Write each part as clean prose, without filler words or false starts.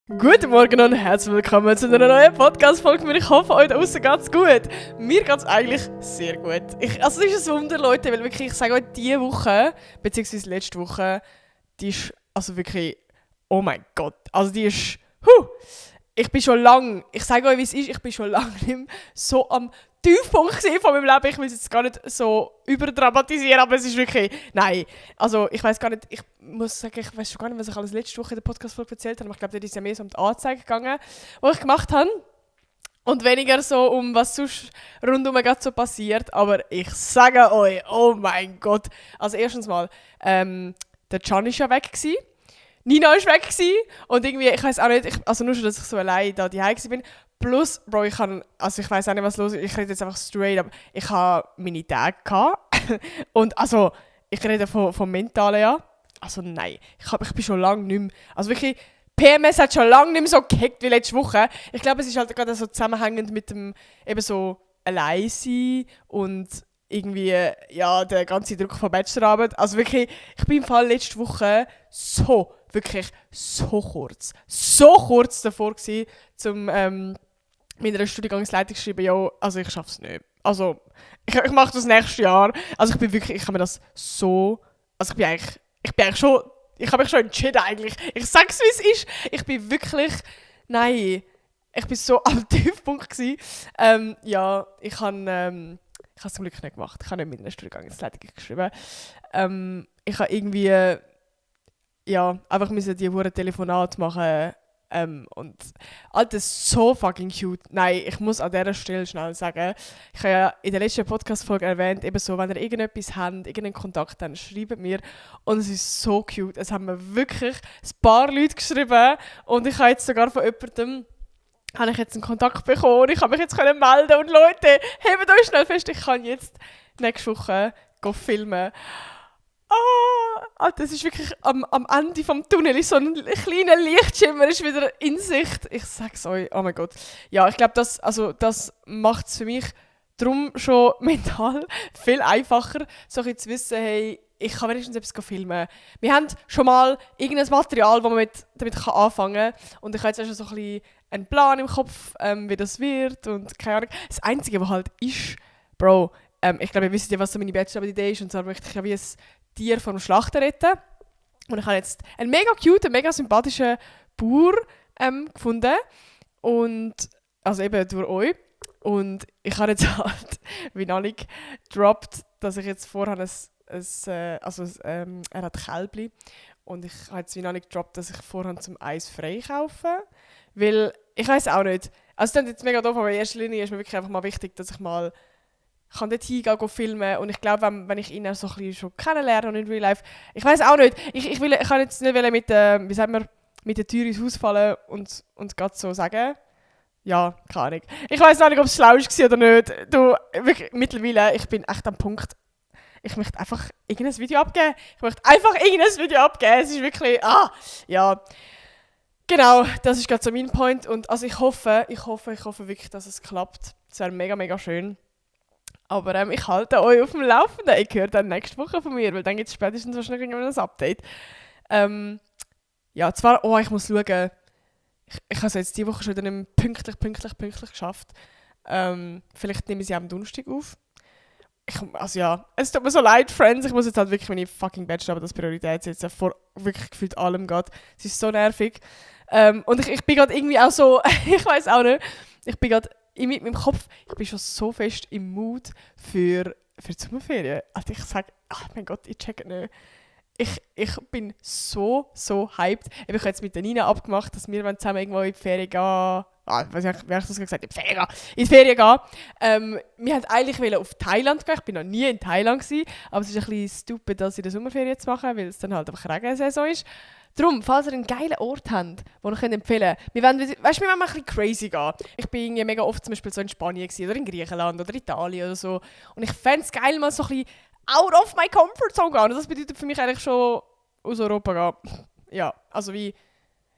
Guten Morgen und herzlich willkommen zu einer neuen Podcast-Folge. Ich hoffe, euch da draussen geht's gut. Mir geht's eigentlich sehr gut. Also es ist ein Wunder, Leute, weil wirklich, ich sage euch, diese Woche, beziehungsweise letzte Woche, die ist also wirklich, oh mein Gott, also die ist, ich bin schon lange, ich sage euch, wie es ist, ich bin schon lange nicht mehr so am Tiefpunkt von meinem Leben. Ich will es jetzt gar nicht so überdramatisieren, aber es ist wirklich, nein, also ich weiß gar nicht, ich muss sagen, ich weiß schon gar nicht, was ich alles letzte Woche in der Podcast-Folge erzählt habe, aber ich glaube, da ist ja mehr so um die Anzeige gegangen, die ich gemacht habe. Und weniger so um was sonst rundum gerade so passiert. Aber ich sage euch, oh mein Gott. Also erstens mal, der Can war ja weg gewesen. Nina war weg gewesen. Und irgendwie, ich weiß auch nicht, also nur schon, dass ich so allein da die Hause bin. Plus, Bro, ich weiß auch nicht, was los ist. Ich rede jetzt einfach straight, aber ich hatte meine Tage gehabt. Und also, ich rede vom Mentalen, ja. Also nein, ich bin schon lange nicht mehr, also wirklich, PMS hat schon lange nicht mehr so gehackt wie letzte Woche. Ich glaube, es ist halt gerade so zusammenhängend mit dem eben so allein sein und irgendwie, ja, der ganze Druck von Bachelorarbeit. Also wirklich, ich bin im Fall letzte Woche wirklich so kurz davor gewesen, zum meiner Studiengangsleitung zu schreiben, ja, also ich schaff's nicht. Also, ich mache das nächstes Jahr. Also ich habe mir das so, also ich habe mich schon entschieden eigentlich. Ich sag's, wie es ist. Ich bin wirklich, nein, ich bin so am Tiefpunkt gewesen. Ja, ich habe es zum Glück nicht gemacht. Ich habe nicht mit einer Studiengangsleitung geschrieben. Ich habe irgendwie, ja, einfach die hure Telefonat machen. Und Alter, so fucking cute. Nein, ich muss an dieser Stelle schnell sagen, ich habe ja in der letzten Podcast-Folge erwähnt, eben so, wenn ihr irgendetwas habt, irgendeinen Kontakt habt, schreibt mir. Und es ist so cute. Es haben mir wirklich ein paar Leute geschrieben und ich habe jetzt sogar von jemandem habe ich jetzt einen Kontakt bekommen und ich kann mich jetzt melden. Und Leute, hebt euch schnell fest, ich kann jetzt nächste Woche filmen. Das ist wirklich am Ende vom Tunnel ist so ein kleiner Lichtschimmer ist wieder in Sicht. Ich sag's euch, oh mein Gott. Ja, ich glaube, das macht es für mich darum schon mental viel einfacher, so ein zu wissen, hey, ich kann wenigstens etwas filmen. Wir haben schon mal irgendein Material, wo man damit anfangen kann. Und ich habe jetzt auch schon so ein bisschen einen Plan im Kopf, wie das wird und keine Ahnung. Das Einzige, was halt ist, Bro, ich glaube, ihr wisst ja, was so meine Bachelorarbeit-Idee ist und zwar möchte ich ja wie ein Tier vom Schlachten retten. Und ich habe jetzt einen mega cute, mega sympathischen Bauer gefunden. Und, also eben durch euch. Und ich habe jetzt halt Vinalik gedroppt, dass ich jetzt vorher er hat Kälbli. Und ich habe jetzt Vinalik gedroppt, dass ich vorher zum Eis frei kaufe. Weil, ich weiß auch nicht, also es klingt jetzt mega doof, aber in erster Linie ist mir wirklich einfach mal wichtig, dass ich mal kann dort hingehen, filmen und ich glaube, wenn ich ihn auch so ein bisschen schon kennenlerne und in Real Life, ich weiß auch nicht, ich kann jetzt nicht mit der Tür ins Haus fallen und gerade so sagen, ja, keine Ahnung. Ich weiß auch nicht, ob es schlau war oder nicht. Du, wirklich, mittlerweile, ich bin echt am Punkt, ich möchte einfach irgendein Video abgeben. Es ist wirklich, ja. Genau, das ist gerade so mein Point und also ich hoffe wirklich, dass es klappt. Es wäre mega, mega schön. Aber ich halte euch auf dem Laufenden. Ich höre dann nächste Woche von mir, weil dann gibt es spätestens wahrscheinlich ein Update. Ja, zwar, ich muss schauen. Ich habe es jetzt diese Woche schon wieder nicht pünktlich geschafft. Vielleicht nehme ich sie am Donnerstag auf. Es tut mir so leid, Friends. Ich muss jetzt halt wirklich meine fucking Bachelor, aber das Priorität setzen, vor wirklich gefühlt allem geht. Es ist so nervig. Und ich bin gerade irgendwie auch so, ich weiß auch nicht, ich bin gerade mit meinem Kopf, ich bin schon so fest im Mood für die Sommerferien. Also ich sage, ach mein Gott, ich check nicht. Ich bin so hyped. Ich habe jetzt mit der Nina abgemacht, dass wir zusammen irgendwo in die Ferien gehen. Wie habe ich das gesagt? In die Ferien gehen. Wir wollten eigentlich auf Thailand gehen. Ich war noch nie in Thailand gewesen, aber es ist ein bisschen stupid, das in der Sommerferien zu machen, weil es dann halt einfach Regensaison ist. Darum, falls ihr einen geilen Ort habt, den ich empfehlen kann, wir wollen mal ein bisschen crazy gehen. Ich bin irgendwie mega oft zum Beispiel so in Spanien gewesen, oder in Griechenland oder Italien oder so. Und ich fände es geil, mal so ein bisschen out of my comfort zone gehen. Und das bedeutet für mich eigentlich schon aus Europa gehen. Ja, also wie...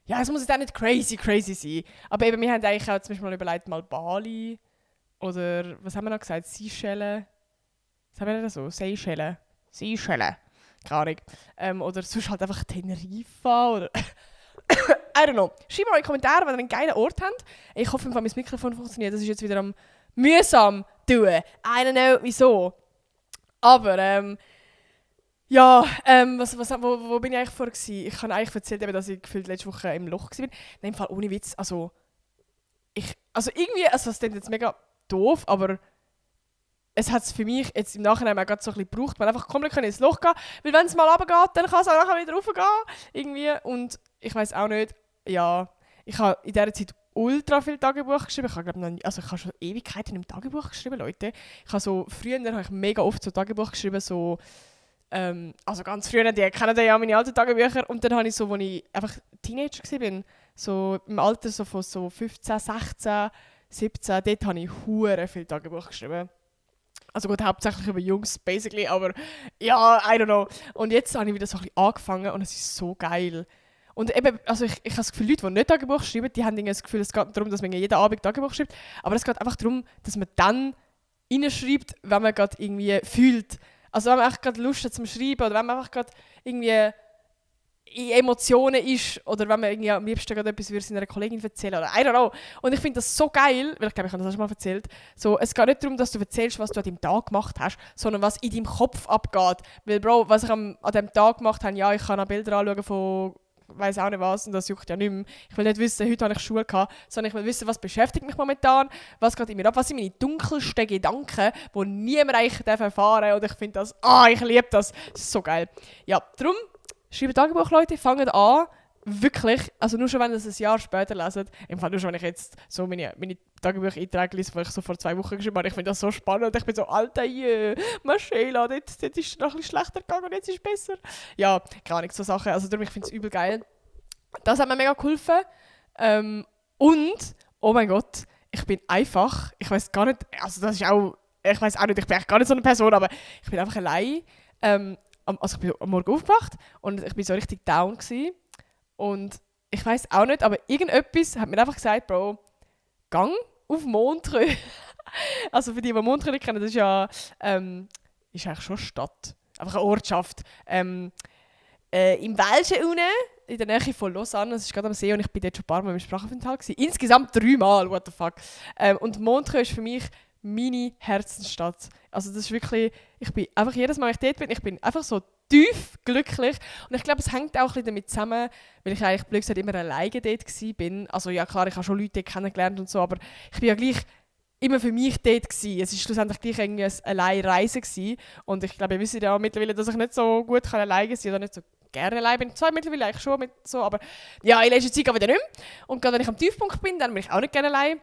Ja, es muss jetzt auch nicht crazy sein. Aber eben, wir haben eigentlich auch zum Beispiel mal überlegt, mal Bali oder... Was haben wir noch gesagt? Seychellen? Was haben wir denn so? Seychellen. Keine Ahnung. Oder sonst halt einfach Teneriffa oder I don't know. Schreibt mal in die Kommentare, wenn ihr einen geilen Ort habt. Ich hoffe, mein Mikrofon funktioniert. Das ist jetzt wieder am mühsam tun. I don't know, wieso. Aber, wo bin ich eigentlich vorher gewesen? Ich habe eigentlich erzählt, dass ich gefühlt letzte Woche im Loch war. In dem Fall ohne Witz. Also irgendwie, es klingt jetzt mega doof, aber es hat es für mich jetzt im Nachhinein auch gerade so ein bisschen gebraucht. Man einfach komplett ins Loch gehen, weil wenn es mal runtergeht, dann kann es auch nachher wieder raufgehen. Irgendwie. Und ich weiss auch nicht, ja, ich habe in dieser Zeit ultra viel Tagebuch geschrieben. Ich habe schon Ewigkeiten im Tagebuch geschrieben, Leute. Früher habe ich mega oft so Tagebuch geschrieben, also ganz früher, die kennen ja meine alten Tagebücher. Und dann habe ich so, als ich einfach Teenager war, so im Alter so von so 15, 16, 17, dort habe ich hure viel Tagebuch geschrieben. Also gut, hauptsächlich über Jungs, basically, aber ja, I don't know. Und jetzt habe ich wieder so ein bisschen angefangen und es ist so geil. Und eben, also ich habe das Gefühl, Leute, die nicht Tagebuch schreiben, die haben das Gefühl, es geht darum, dass man jeden Abend Tagebuch schreibt. Aber es geht einfach darum, dass man dann reinschreibt, wenn man gerade irgendwie fühlt. Also wenn man echt gerade Lust hat zum Schreiben oder wenn man einfach gerade irgendwie in Emotionen ist oder wenn man irgendwie am liebsten gerade etwas würde seiner Kollegin erzählen oder I don't know. Und ich finde das so geil, weil ich glaube, ich habe das auch schon mal erzählt. So, es geht nicht darum, dass du erzählst, was du an deinem Tag gemacht hast, sondern was in deinem Kopf abgeht. Weil Bro, was ich an diesem Tag gemacht habe, ja, ich kann auch Bilder anschauen von weiss auch nicht was und das juckt ja nicht mehr. Ich will nicht wissen, heute habe ich Schule gehabt, sondern ich will wissen, was beschäftigt mich momentan, was geht in mir ab, was sind meine dunkelsten Gedanken, die niemand eigentlich erfahren darf. Und ich finde das, ich liebe das. Das ist so geil. Ja, darum, schreibt Tagebuch, Leute, fangt an. Wirklich, also nur schon, wenn ihr es ein Jahr später leset, im Fall nur schon, wenn ich jetzt so meine Tagebuch-Einträge lese, die ich so vor 2 Wochen geschrieben habe, ich finde das so spannend. Ich bin so, Alter, Marcela, dort ist es noch ein bisschen schlechter gegangen und jetzt ist es besser. Ja, gar nicht so Sachen. Also darum, ich finde es übel geil. Das hat mir mega geholfen. Und, oh mein Gott, ich bin einfach, ich weiß gar nicht, also das ist auch, ich weiß auch nicht, ich bin eigentlich gar nicht so eine Person, aber ich bin einfach allein. Also ich bin am Morgen aufgewacht und ich bin so richtig down gewesen. Und ich weiß auch nicht, aber irgendetwas hat mir einfach gesagt, Bro, gang auf Montreux. Also für die Montreux nicht kennen, das ist ja ist eigentlich schon eine Stadt, einfach eine Ortschaft. Im Welschen unten, in der Nähe von Lausanne, das ist gerade am See und ich bin dort schon ein paar Mal im Sprachaufenthalt gewesen. Insgesamt 3 Mal, what the fuck. Und Montreux ist für mich meine Herzensstadt. Also das ist wirklich, ich bin einfach jedes Mal, wenn ich dort bin, ich bin einfach so tief glücklich. Und ich glaube, es hängt auch ein bisschen damit zusammen, weil ich eigentlich blöd gesagt immer alleine dort war. Also ja klar, ich habe schon Leute kennengelernt und so, aber ich bin ja gleich immer für mich dort gewesen. Es war schlussendlich gleich irgendwie ein Alleinreisen gewesen. Und ich glaube, ihr wisst ja mittlerweile, dass ich nicht so gut alleine sein kann oder nicht so gerne allein bin. Zwar mittlerweile eigentlich schon, so, aber ja, in letzter Zeit wieder nicht mehr. Und gerade wenn ich am Tiefpunkt bin, dann bin ich auch nicht gerne allein.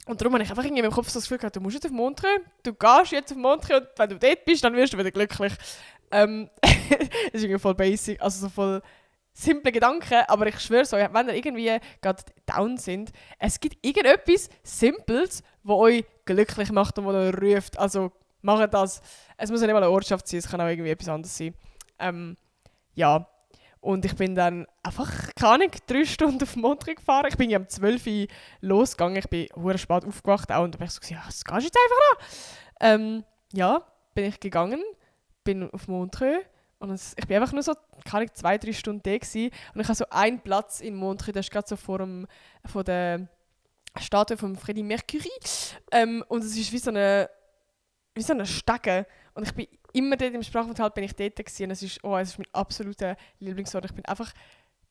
Und darum habe ich einfach irgendwie im Kopf so das Gefühl gehabt, du musst jetzt auf Montreux, du gehst jetzt auf Montreux und wenn du dort bist, dann wirst du wieder glücklich. Das ist irgendwie voll basic, also so voll simple Gedanken, aber ich schwöre so, wenn ihr irgendwie gerade down sind, es gibt irgendetwas Simples, das euch glücklich macht und das euch ruft. Also macht das. Es muss ja nicht mal eine Ortschaft sein, es kann auch irgendwie etwas anderes sein. Ja. Und ich bin dann einfach, keine Ahnung, 3 Stunden auf Montreux gefahren. Ich bin ja um 12 Uhr losgegangen. Ich bin verdammt spät aufgewacht auch. Und da habe ich so gesagt, ja, was gehst du jetzt einfach an? Ja, bin ich gegangen, bin auf Montreux. Und ich bin einfach nur so, keine Ahnung, 2-3 Stunden da gewesen. Und ich habe so einen Platz in Montreux, der ist gerade so von der Statue von Freddie Mercury. Und es ist wie so eine Stege. Und ich bin immer dort im Sprachaufenthalt bin ich dort gewesen. Und es ist mein absoluter Lieblingsort. Ich bin einfach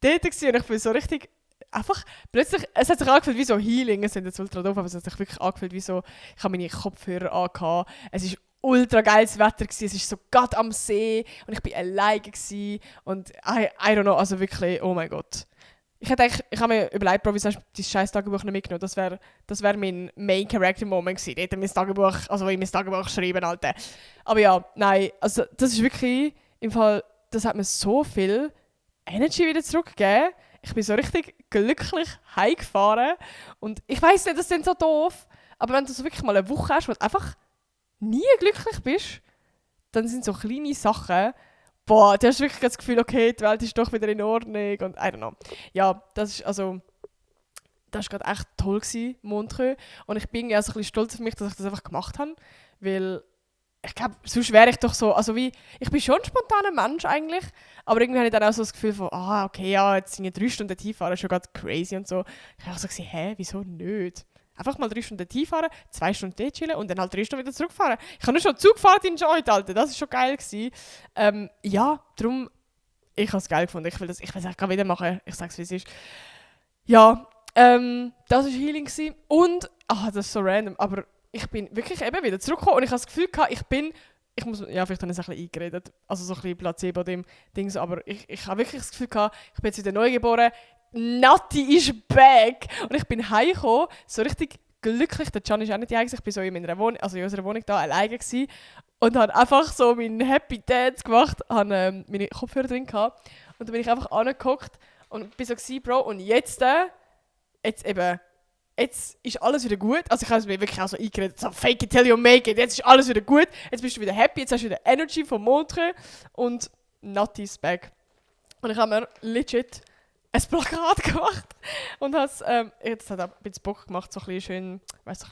dort gewesen und ich bin so richtig einfach plötzlich, es hat sich angefühlt wie so Healing. Es sind jetzt ultra doof, aber es hat sich wirklich angefühlt wie so, ich habe meine Kopfhörer angehabt. Es ist ultra geiles Wetter gewesen. Es ist so gerade am See und ich bin alleine gewesen. Und I don't know, also wirklich, oh mein Gott. Ich habe mir überlegt, Bro, wieso hast du dein scheiß Tagebuch nicht mitgenommen? Das wär mein Main Character Moment gewesen. Dort mein Tagebuch, also in mein Tagebuch schreiben, Alter. Aber ja, nein, also das ist wirklich, im Fall, das hat mir so viel Energy wieder zurückgegeben. Ich bin so richtig glücklich heimgefahren. Und ich weiss nicht, das ist so doof, aber wenn du so wirklich mal eine Woche hast, wo du einfach nie glücklich bist, dann sind so kleine Sachen, boah, du hast wirklich das Gefühl, okay, die Welt ist doch wieder in Ordnung und I don't know. Ja, das war gerade echt toll gewesen, Montreux. Und ich bin ja so ein bisschen stolz auf mich, dass ich das einfach gemacht habe, weil ich glaube, sonst wäre ich doch so, also wie, ich bin schon ein spontaner Mensch eigentlich, aber irgendwie habe ich dann auch so das Gefühl von, okay, ja, jetzt sind ja 3 Stunden Tieffahren schon gerade crazy und so. Ich habe auch so gesehen, wieso nicht? Einfach mal 3 Stunden Tieffahren, 2 Stunden dort chillen und dann halt 3 Stunden wieder zurückfahren. Ich habe nur schon Zugfahrt enjoyed, Alter, das war schon geil gewesen. Ja, darum, ich habe es geil gefunden, ich will es eigentlich gerade wieder machen, ich sage es, wie es ist. Ja, das war Healing gewesen. Und, das ist so random, aber ich bin wirklich eben wieder zurückgekommen und ich habe das Gefühl gehabt, ich muss, ja, vielleicht habe ich es ein bisschen eingeredet, also so ein bisschen Placebo dem Ding, aber ich habe wirklich das Gefühl gehabt, ich bin jetzt wieder neu geboren, Nati ist back! Und ich bin heimgekommen, so richtig glücklich, der Can ist auch nicht die ich bin so in meiner Wohnung, also in unserer Wohnung da alleine gewesen und habe einfach so meinen Happy Dance gemacht, habe meine Kopfhörer drin gehabt und dann bin ich einfach angeguckt und bin so gewesen, Bro, und jetzt ist alles wieder gut. Also ich habe es mir wirklich auch so eingeredet, so fake it till you make it, jetzt ist alles wieder gut, jetzt bist du wieder happy, jetzt hast du wieder Energy vom Montre und Nati ist back. Und ich habe mir legit ein Plakat gemacht und jetzt hat auch ein bisschen Bock gemacht, so ein bisschen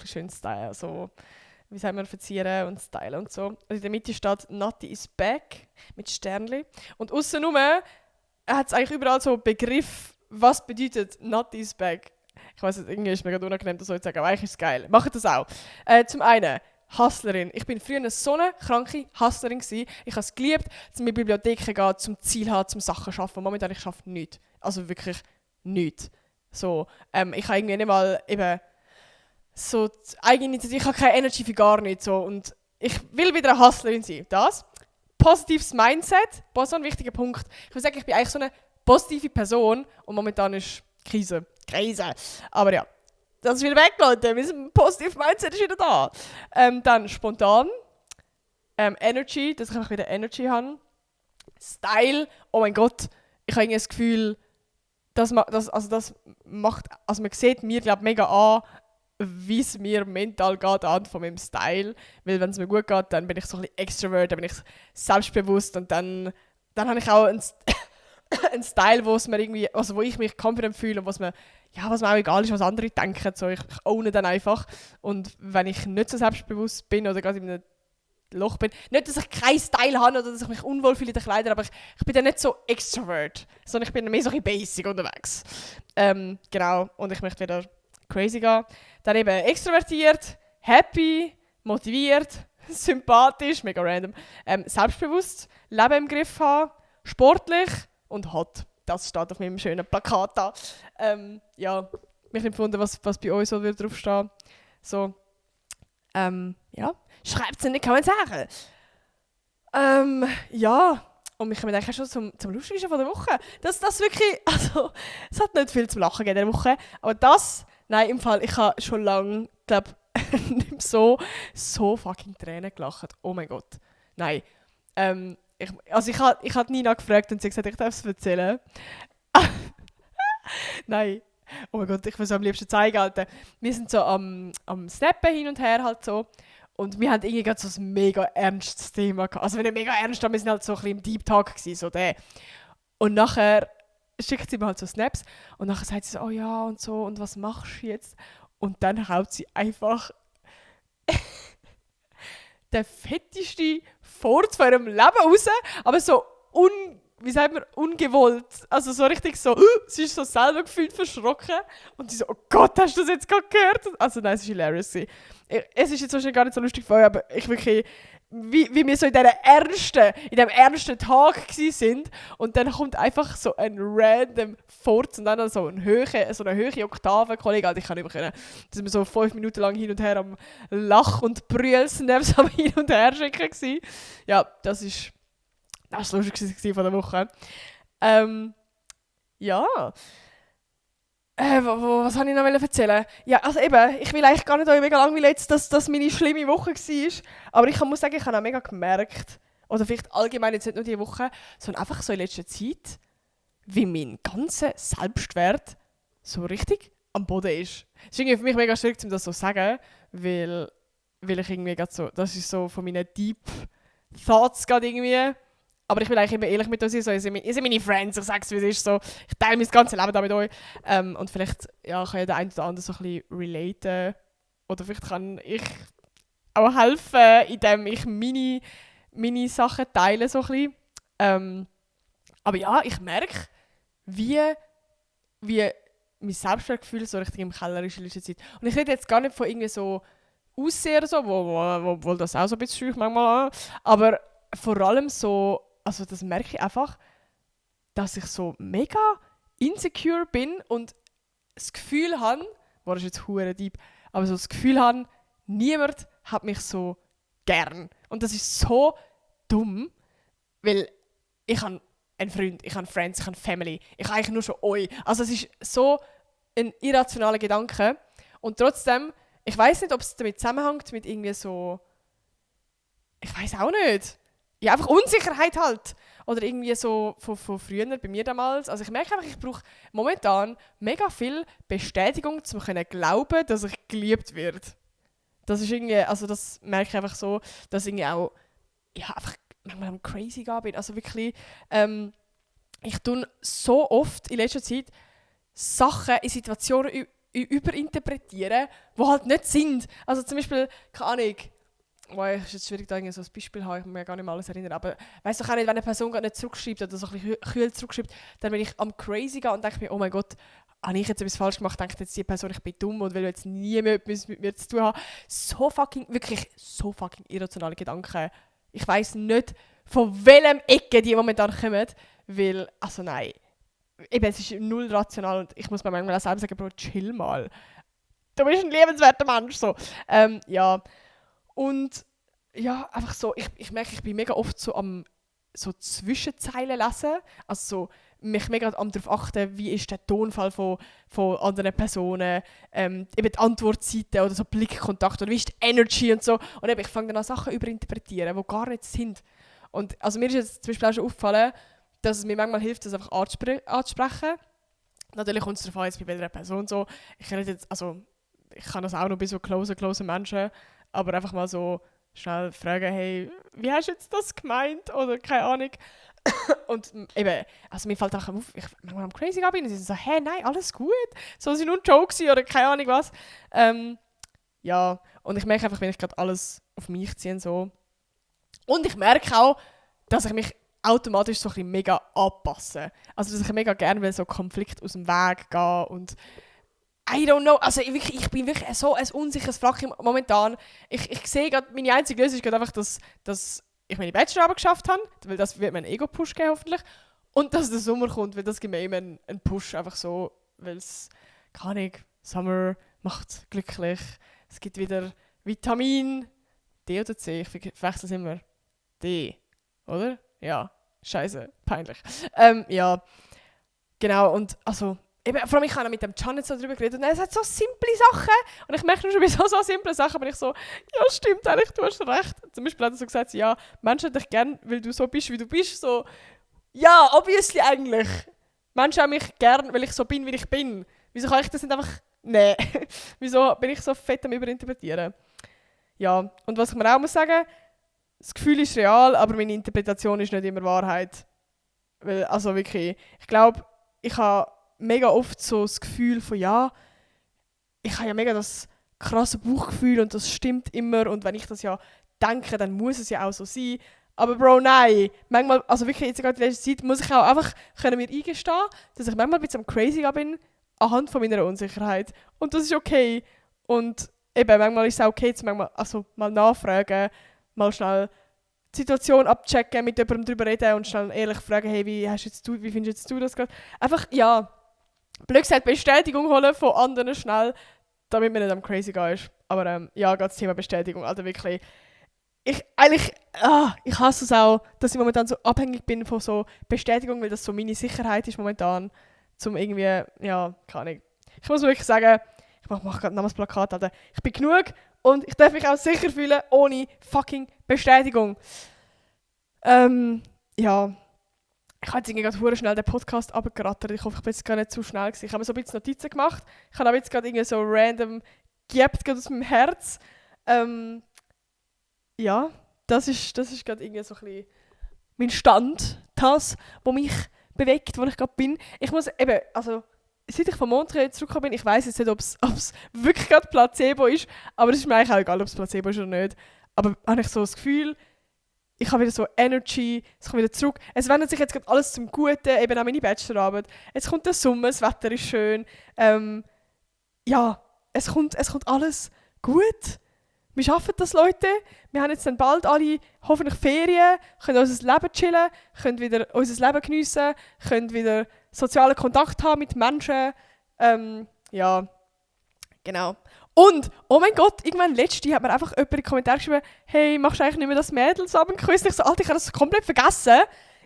schön Style, so, wie sagt man, verzieren und Style und so. Und in der Mitte steht Nati is back mit Sternli und außenrum hat es eigentlich überall so einen Begriff, was bedeutet Nati is back. Ich weiss nicht, irgendwie ist mir gerade unangenehm, das so zu sagen, aber eigentlich ist es geil. Macht das auch. Zum einen, Hustlerin. Ich bin früher so eine kranke Hustlerin gewesen. Ich habe es geliebt, in die Bibliothek zu gehen, zum Ziel haben, zum Sachen zu arbeiten. Momentan, ich arbeite nichts. Also wirklich nichts. So, ich habe irgendwie nicht mal eben so Eigeninitiative, ich habe keine Energy für gar nichts. So. Und ich will wieder eine Hustlerin sein. Das. Positives Mindset, so ein wichtiger Punkt. Ich würde sagen, ich bin eigentlich so eine positive Person und momentan ist Krise. Aber ja, das ist wieder weg, Leute. Mein positives Mindset ist wieder da. Dann spontan. Energy, dass ich einfach wieder Energy habe. Style, oh mein Gott. Ich habe irgendwie das Gefühl, das macht, also man sieht mir, glaube mega an, wie es mir mental geht an von meinem Style. Weil wenn es mir gut geht, dann bin ich so ein bisschen extrovert, dann bin ich selbstbewusst und dann habe ich auch ein Style, wo ich mich confident fühle und was mir auch egal ist, was andere denken. So, ich owne dann einfach. Und wenn ich nicht so selbstbewusst bin oder gerade in einem Loch bin, nicht, dass ich keinen Style habe oder dass ich mich unwohl fühle in den Kleidern, aber ich bin dann nicht so extrovert, sondern ich bin mehr so ein bisschen basic unterwegs. Genau, und ich möchte wieder crazy gehen. Dann eben extrovertiert, happy, motiviert, sympathisch, mega random, selbstbewusst, Leben im Griff haben, sportlich und hot. Das steht auf meinem schönen Plakat da. Ja, mich nicht gefunden, was bei euch so draufstehen. So, ja, schreibt es in die Kommentare. Ja, und wir kommen eigentlich schon zum Lustigsten von der Woche. Das wirklich, also, es hat nicht viel zum Lachen gegeben in dieser Woche, aber nein, im Fall, ich habe schon lange, glaube nicht mehr so fucking Tränen gelacht. Oh mein Gott. Nein. Ich habe Nina gefragt und sie hat gesagt, ich darf es erzählen. Nein. Oh mein Gott, ich will es am liebsten zeigen, Alter. Wir sind so am Snappen hin und her halt so. Und wir hatten irgendwie so ein mega ernstes Thema gehabt. Also nicht mega ernst, aber wir sind halt so ein bisschen im Deep Talk gewesen, so der. Und nachher schickt sie mir halt so Snaps und nachher sagt sie so, oh ja und so, und was machst du jetzt? Und dann haut sie einfach den fetteste Furz von ihrem Leben raus, aber so ungewollt. Also so richtig so, sie ist so selber gefühlt verschrocken und sie so, oh Gott, hast du das jetzt gerade gehört? Also nein, es war hilarious. Es ist jetzt wahrscheinlich gar nicht so lustig für euch, aber ich wirklich, wie wir so in diesem ernsten Tag sind und dann kommt einfach so ein random Furz und dann so eine höhere Oktave, Kollege, also ich kann nicht mehr können. Da sind wir so 5 Minuten lang hin und her am Lach- und Brüll-Snaps am hin und her schicken gewesen. Ja, das war das Lustigste von der Woche. Ja. Was wollte ich noch erzählen? Ja, also eben, ich will eigentlich gar nicht euch mega langweilen jetzt, dass das meine schlimme Woche war. Aber ich muss sagen, ich habe auch mega gemerkt, oder vielleicht allgemein jetzt nicht nur diese Woche, sondern einfach so in letzter Zeit, wie mein ganzer Selbstwert so richtig am Boden ist. Es ist irgendwie für mich mega schwierig, das so zu sagen, weil ich irgendwie gerade so, das ist so von meinen Deep Thoughts gerade irgendwie. Aber ich will eigentlich immer ehrlich mit euch sein, so, ihr seid meine Friends, ich sage es, wie es ist, so, ich teile mein ganzes Leben da mit euch. Und vielleicht kann ja der eine oder andere so ein bisschen relaten. Oder vielleicht kann ich auch helfen, indem ich meine Sachen teile, so ein bisschen. Aber ja, ich merke, wie mein Selbstwertgefühl so richtig im Keller ist in letzter Zeit. Und ich rede jetzt gar nicht von irgendwie so Aussehen oder so, wo das auch so ein bisschen schwierig manchmal an. Aber vor allem so, also das merke ich einfach, dass ich so mega insecure bin und das Gefühl habe, das ist jetzt hure deep, aber so das Gefühl habe, niemand hat mich so gern. Und das ist so dumm, weil ich habe einen Freund, ich habe Friends, ich habe Family, ich habe eigentlich nur schon euch. Also es ist so ein irrationaler Gedanke. Und trotzdem, ich weiß nicht, ob es damit zusammenhängt mit irgendwie so, ich weiß auch nicht. Ja, einfach Unsicherheit halt. Oder irgendwie so von früher, bei mir damals. Also ich merke einfach, ich brauche momentan mega viel Bestätigung, um zu glauben, dass ich geliebt werde. Das ist irgendwie, also das merke ich einfach so, dass ich irgendwie auch, ja, einfach manchmal am crazy gehen bin. Also wirklich, ich tue so oft in letzter Zeit Sachen in Situationen überinterpretieren, die halt nicht sind. Also zum Beispiel, keine Ahnung, es ist jetzt schwierig, da so ein Beispiel zu haben, ich kann mich gar nicht mal alles erinnern, aber weißt du auch nicht, wenn eine Person gerade nicht zurückschreibt oder so ein bisschen kühl zurückschreibt, dann bin ich am crazy gehen und denke mir, oh mein Gott, habe ich jetzt etwas falsch gemacht, denkt jetzt die Person, ich bin dumm und will jetzt nie mehr etwas mit mir zu tun haben. Wirklich so fucking irrationale Gedanken. Ich weiss nicht, von welchem Ecke die momentan kommen, weil, also nein, eben, es ist null rational und ich muss mir manchmal auch selber sagen, Bro, chill mal. Du bist ein liebenswerter Mensch, so. Ja, und ja, einfach so, ich merke, ich bin mega oft so am so Zwischenzeilen lesen, also so, mich mega darauf achten, wie ist der Tonfall von anderen Personen, eben die Antwortseite oder so Blickkontakt oder wie ist die Energy und so. Und eben, ich fange dann an Sachen überinterpretieren, die gar nicht sind. Und also mir ist jetzt zum Beispiel auch schon aufgefallen, dass es mir manchmal hilft, das einfach anzusprechen. Natürlich kommt es darauf an, jetzt bei welcher Person so. Ich kann das auch noch bei so close Menschen, aber einfach mal so schnell fragen, hey, wie hast du jetzt das gemeint? Oder keine Ahnung. Und eben, also mir fällt auch auf, ich manchmal am crazy bin und sie so, hey, nein, alles gut. So, es war nur ein Joke oder keine Ahnung was. Ja, und ich merke einfach, wenn ich gerade alles auf mich ziehe so. Und ich merke auch, dass ich mich automatisch so ein bisschen mega anpasse. Also, dass ich mega gerne will, so Konflikt aus dem Weg gehen und I don't know, also ich bin wirklich so ein unsicheres Wrack momentan. Ich sehe gerade, meine einzige Lösung ist gerade einfach, dass ich meine Bachelorarbeit geschafft habe, weil das wird mir einen Ego-Push geben hoffentlich. Und dass der Sommer kommt, weil das gibt mir immer einen Push, einfach so, weil es, keine Ahnung, Sommer macht glücklich. Es gibt wieder Vitamin D oder C, ich verwechsel es immer. D, oder? Ja, scheiße, peinlich. Ja, genau, und also eben, vor allem ich habe mit dem Can jetzt so darüber geredet und er hat so simple Sachen und ich merke schon bei so simple Sachen, bin ich so, ja stimmt eigentlich, du hast recht. Zum Beispiel hat er so gesagt, ja, Menschen haben dich gern, weil du so bist, wie du bist, so, ja, obviously eigentlich. Menschen haben mich gern, weil ich so bin, wie ich bin. Wieso kann ich das nicht einfach, nee, wieso bin ich so fett am Überinterpretieren? Ja, und was ich mir auch muss sagen, das Gefühl ist real, aber meine Interpretation ist nicht immer Wahrheit. Weil, also wirklich, ich glaube, ich habe mega oft so das Gefühl von, ja, ich habe ja mega das krasse Bauchgefühl und das stimmt immer und wenn ich das ja denke, dann muss es ja auch so sein. Aber Bro, nein. Manchmal, also wirklich jetzt gerade in letzter Zeit, muss ich auch einfach können mir eingestehen, dass ich manchmal ein bisschen crazy bin anhand von meiner Unsicherheit. Und das ist okay. Und eben, manchmal ist es auch okay, mal nachfragen, mal schnell die Situation abchecken, mit jemandem darüber reden und schnell ehrlich fragen, hey, wie findest du das gerade? Einfach, ja, blöd gesagt, Bestätigung holen von anderen schnell, damit man nicht am crazy gehen ist. Aber ja, gerade das Thema Bestätigung, also wirklich. Ich hasse es auch, dass ich momentan so abhängig bin von so Bestätigung, weil das so meine Sicherheit ist momentan, zum irgendwie, ja, keine Ahnung. Ich muss wirklich sagen, ich mache gerade noch ein Plakat, Alter. Ich bin genug und ich darf mich auch sicher fühlen, ohne fucking Bestätigung. Ja. Ich habe jetzt gerade verdammt schnell den Podcast runtergerattert. Ich hoffe, ich bin jetzt gar nicht zu schnell gewesen. Ich habe mir so ein bisschen Notizen gemacht. Ich habe aber jetzt gerade irgendwie so random geappt aus meinem Herz. Ja, das ist gerade irgendwie so ein bisschen mein Stand. Das, was mich bewegt, wo ich gerade bin. Ich muss eben, also seit ich von Montreal zurückgekommen bin, ich weiss jetzt nicht, ob es wirklich gerade Placebo ist, aber es ist mir eigentlich auch egal, ob es Placebo ist oder nicht. Aber habe ich so das Gefühl, ich habe wieder so Energy, es kommt wieder zurück. Es wendet sich jetzt gerade alles zum Guten, eben auch meine Bachelorarbeit. Jetzt kommt der Sommer, das Wetter ist schön. Ja, es kommt alles gut. Wir schaffen das, Leute. Wir haben jetzt dann bald alle hoffentlich Ferien, können unser Leben chillen, können wieder unser Leben geniessen, können wieder sozialen Kontakt haben mit Menschen. Ja, genau. Und, oh mein Gott, irgendwann letzte hat mir einfach jemand in die Kommentare geschrieben, hey, machst du eigentlich nicht mehr das Mädelsabendquiz? Ich so, Alter, ich habe das komplett vergessen.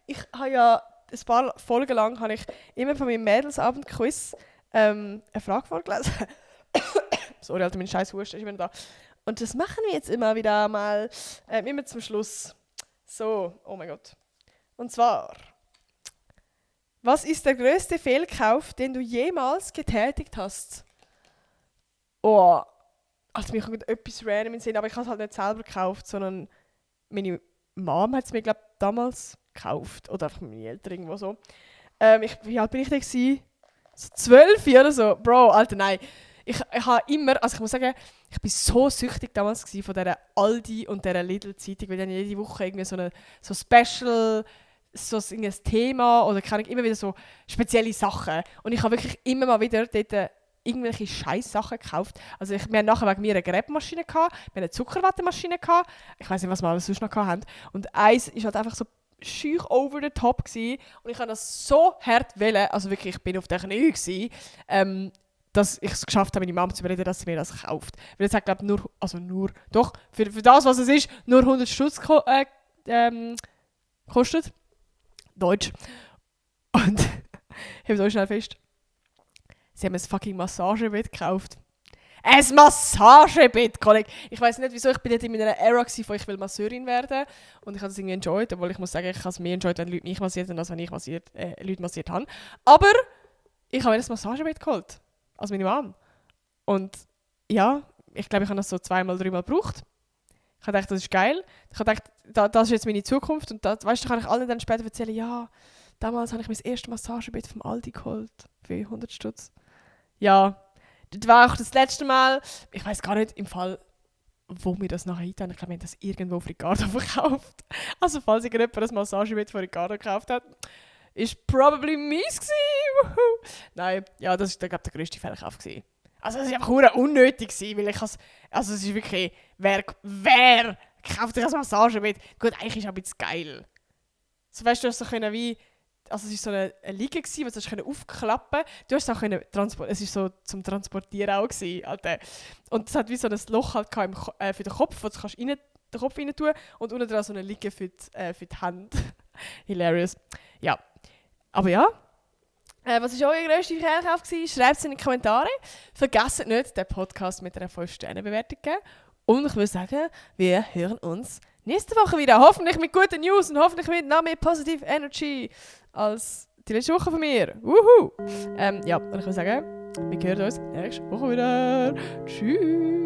Ich habe ja ein paar Folgen lang habe ich immer von meinem Mädelsabendquiz eine Frage vorgelesen. Sorry, Alter, mein scheiß Husten ist immer da. Und das machen wir jetzt immer wieder mal, immer zum Schluss. So, oh mein Gott. Und zwar, was ist der größte Fehlkauf, den du jemals getätigt hast? Oh, also mir kommt etwas random in den Sinn, aber ich habe es halt nicht selber gekauft, sondern meine Mom hat es mir, glaube ich, damals gekauft. Oder einfach meine Eltern irgendwo so. Wie alt bin ich da gewesen? So 12 oder so. Bro, Alter, nein. Ich habe immer, also ich muss sagen, ich war so süchtig damals von dieser Aldi und dieser Lidl-Zeitung, weil dann jede Woche irgendwie so Special, so ein Thema oder kann ich immer wieder so spezielle Sachen. Und ich habe wirklich immer mal wieder dort irgendwelche Scheiß-Sachen gekauft. Also wir haben nachher wegen mir eine Gräbmaschine gehabt, wir haben eine Zuckerwattemmaschine gehabt, ich weiß nicht, was wir alles sonst noch hatten. Und eins ist halt einfach so schüch over the top gewesen. Und ich habe das so hart wollen, also wirklich, ich bin auf den Knien gewesen, dass ich es geschafft habe, meine Mama zu überreden, dass sie mir das kauft. Weil es hat, glaube ich, doch, für das, was es ist, nur 100 Stutz kostet. Deutsch. Und ich habe so schnell fest. Sie haben ein fucking Massagebett gekauft. Ein Massagebett, Kollege! Ich weiss nicht, wieso. Ich bin dort in meiner Era gewesen, wo ich Masseurin werden und ich habe das irgendwie enjoyed, obwohl ich muss sagen, ich habe es mehr enjoyed, wenn Leute mich massiert haben, als wenn ich Leute massiert habe. Aber ich habe mir ein Massagebett geholt. Als meine Mom. Und ja, ich glaube, ich habe das so 2-mal, 3-mal gebraucht. Ich habe gedacht, das ist geil. Ich habe gedacht, das ist jetzt meine Zukunft. Und das, weißt du, kann ich allen dann später erzählen, ja, damals habe ich mein erstes Massagebett vom Aldi geholt. Für 100 Stutz. Ja, das war auch das letzte Mal. Ich weiß gar nicht, im Fall, wo wir das nachher hinten. Ich glaube, wir haben das irgendwo auf Ricardo verkauft. Also, falls irgendjemand das Massagebett von Ricardo gekauft hat, ist probably mies gewesen. Nein, ja, das war, glaube ich, der grösste Fehlkauf gewesen. Also, das war einfach unnötig gewesen, weil also, es ist wirklich, wer kauft sich ein Massagebett? Gut, eigentlich ist es ein bisschen geil. So, weißt du, hast so können wie, also es war so eine Liege gewesen, die du aufklappen konntest. Du hast es auch können es war so zum Transportieren auch gewesen, Alter. Und es hat wie so ein Loch halt für den Kopf, wo du kannst den Kopf rein tun und unten dran so eine Liege für die Hand. Hilarious. Ja. Aber ja, was war euer grösster Fehlkauf? Schreibt es in die Kommentare. Vergesst nicht, den Podcast mit einer 5-Sterne-Bewertung zu geben. Und ich würde sagen, wir hören uns nächste Woche wieder. Hoffentlich mit guten News und hoffentlich mit noch mehr Positive Energy als die letzte Woche von mir. Wuhu! Ja, und ich würde sagen, wir hören uns nächste Woche wieder. Tschüss!